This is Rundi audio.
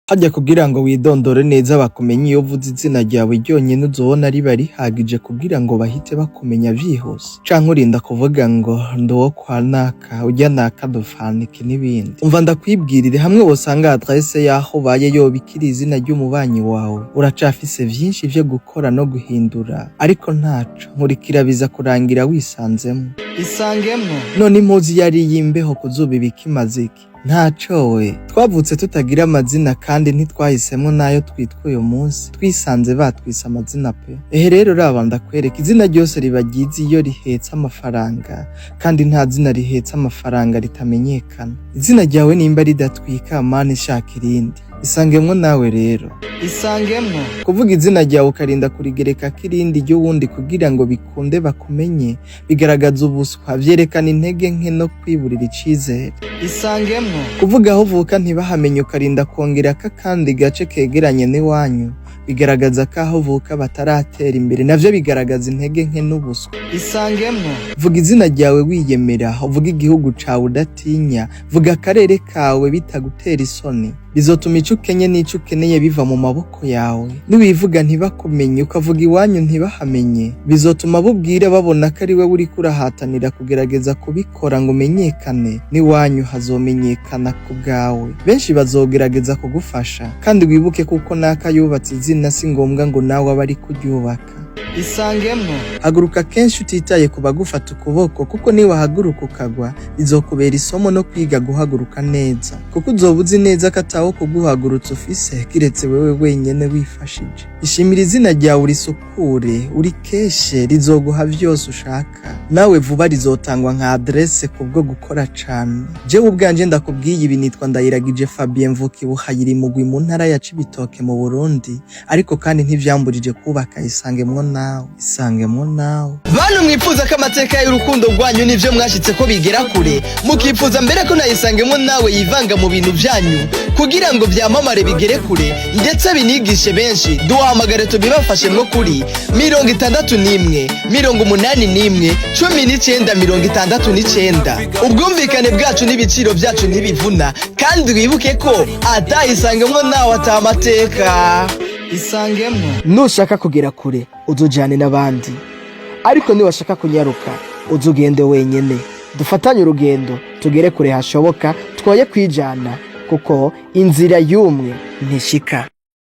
Harya kugira ngo widondore neza bakumenye, iyo uvuze izina ryawe ryonyene uzobona riba rihagije kugira ngo bahite bakumenya vyihuse, canke urinda kuvuga ngo ndi uwo kwa naka, urya naka dupfana iki n'ibindi? Umva ndakwibwirire, hamwe wosanga adresse y'aho ubaye yoba ikiri izina ry'umubanyi wawe, uracafise vyinshi vyo gukora no guhindura. Ariko ntaco, nkurikira, biza kurangira wisanzemwo. Isangemwo. None impuzu iyo ari iy'imbeho kuzuba iba ikimaze iki? Ntaco we. Twavutse tutagira amazina kandi ntitwahisemwo n'ayo twitwa uyu munsi, twisanze batwise amazina pe. Ehe rero raba ndakwereka, izina ryose riba ryiza iyo rihetse amafaranga, kandi nta zina rihetse amafaranga ritamenyekana. Izina ryawe nimba ridatwika, mana, ishaka irindi. Isangemwo nawe rero. Isangemwo. Kuvuga izina ryawe ukarinda kurigerekako irindi ry'uwundi kugira ngo bikunde bakumenye, bigaragaza ubuswa, vyerekana intege nke no kwiburira icizere. Isangemwo. Kuvuga aho uvuka ntibahamenye, ukarinda kongerako akandi gace kegeranye n'iwanyu, bigaragaza ko aho uvuka bataratera imbere, navyo bigaragaza intege nke n'ubuswa. Isangemwo. Vuga izina ryawe wiyemera, uvuge igihugu cawe udatinya, vuga akarere kawe bitagutera isoni. Bizotuma ico ukenye n'ico ukeneye biva mu maboko yawe. Niwivuga ntibakumenye, ukavuga iwanyu ntibahamenye, bizotuma bubwira babona ko ari wewe uriko urahatanira kugerageza kubikora ngo umenyekane, n'iwanyu hazomenyekana ku bwawe. Benshi bazogerageza kugufasha. Kandi wibuke kuko naka yubatse izina, si ngombwa ngo nawe abe ari kuryubaka. Isangemwo. Haguruka kenshi utitaye ku bagufata ukuboko, kuko niwahaguruka ukagwa bizokubera isomo no kwiga guhaguruka neza, kuko uzoba uzi neza ko atawo kuguhagurutsa ufise kiretse wewe wenyene wifashije. Ishimira izina ryawe, urisukure, urikeshe, rizoguha vyose ushaka. Nawe vuba rizotangwa nka adresse kubwo gukora cane. Jewe ubwanje ndakubwiye ibi, nitwa Ndayiragije Fabien, mvuka i Buhayira Mugwi mu ntara ya Cibitoke mu Burundi, ariko kandi ntivyamburije kubaka Isangemwo nawe. Isangemwo nawe. Bantu mwifuza ko amateka y'urukundo rwanyu n'ivyo mwashitse ko bigera kure, mukifuza mbere ko nayisangemwo nawe yivanga mu bintu vyanyu kugira ngo vyamamare bigere kure ndetse binigishe benshi, duhamagare tubibafashemwo kuri 61 81 19 69. Ubwumvikane bwacu n'ibiciro byacu ntibivuna, kandi wibuke ko atayisangemwo nawe ata amateka. Isangemwo. Nushaka kugera kure uzujane n'abandi, ariko niwashaka kunyaruka uzugende wenyene. Dufatanye urugendo tugere kure hashoboka, twoye kwijana kuko inzira y'umwe ntishika.